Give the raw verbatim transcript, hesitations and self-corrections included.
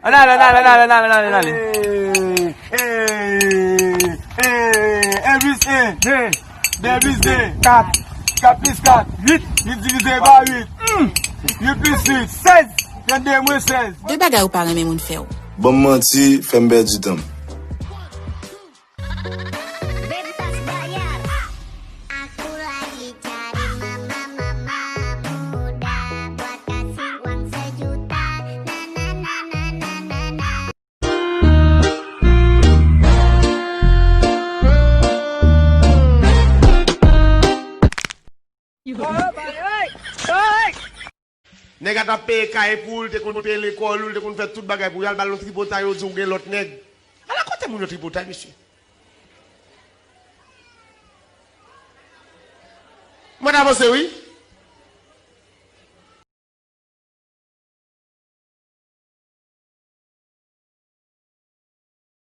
Ann ale, ann ale, ann ale, ann ale, ann ale, ann ale. Ey, ey, ey, ey, en plis en. De. De plis de. Kat. Kat plis kat. Uit. Uit divize pa uit. Uit plis uit. Sèz. Trannde mwens sèz. De bagay ou pa renmen moun fè w. Ban m manti, fè m pèdi tan m. Nèg a t ap peye kay pou ou, li te konn peye lekòl ou, li te konn fè tout bagay pou ou, y al ba l yon tripotay, yo di w gen lòt nèg. Ala kote moun yo tripotay, mesye. Mwen t avanse, wi.